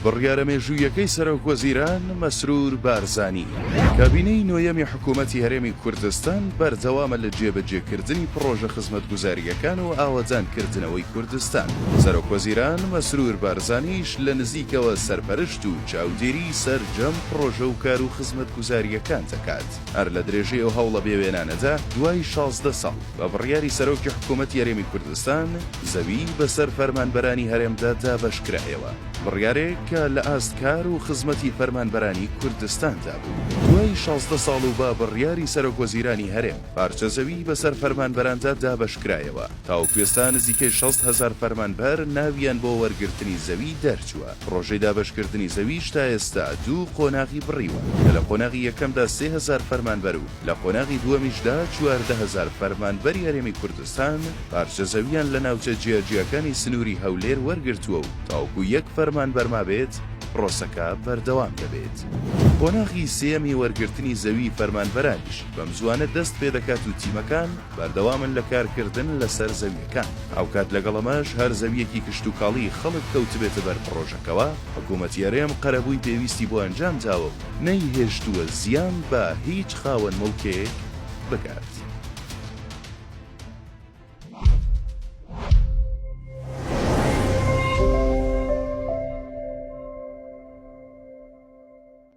بڕیارە مێژوویەکەی سەرۆک وەزیران مەسرور بارزانی. کابینەی نۆیەمی حکوومەتی هەرێمی کوردستان بەردەوامە لە جێبەجێکردنی پڕۆژە خزمەتگوزارییەکان و ئاوەدانکردنەوەی کوردستان. سەرۆک وەزیران مەسرور بارزانیش لە نزیکەوە سەرپەرشت و چاودێریی سەرجەم پڕۆژە و کار و خزمەتگوزارییەکان دەکات. هەر لە درێژەی ئەو هەوڵە بێوێنانەدا، دوای 16 ساڵ، بە بڕیاری سەرۆکی حکوومەتی هەرێمی کوردستان، زەوی بەسەر فەرمانبەرانی هەرێمدا دابەشکرایەوە، بڕیارێک کە لە ئاست کار و خزمەتی فەرمانبەرانی کوردستاندا بوو. دوای 16 ساڵ و بە بڕیاری سەرۆکوەزیرانی هەرێم، پارچە زەوی بەسەر فەرمانبەراندا دابەشکرایەوە. تاوەکو ئێستا نزیکەی 60,000 فەرمانبەر ناویان بۆ وەرگرتنی زەوی دەرچووە. پڕۆژەی دابەشکردنی زەویش تا ئێستا دوو قۆناغی بڕیوە، کە لە قۆناغی یەکەمدا 3000 فەرمانبەر و لە قۆناغی دووەمیشدا 14,000 فەرمانبەری هەرێمی کوردستان پارچە زەوییان لە ناوچە جیاجیاکانی سنووری هەولێر وەرگرتووە و تاوەکو یەک فەرمانبەر مابێت پرۆسەکە بەردەوام دەبێت. قۆناغی سێیەمی وەرگرتنی زەویی فەرمانبەرانیش بەمزووانە دەست پێدەکات و تیمەکان بەردەوامن لە کارکردن لەسەر زەوییەکان. هاوکات لەگەڵ ئەمەش هەر زەوییەکی کشتوکاڵیی خەڵک کەوتبێتە بەر پڕۆژەکەوە، حکوومەتی هەرێم قەرەبووی پێویستی بۆ ئەنجام داوە و نەیهێشتووە زیان بە هیچ خاوەن موڵکێک بگات.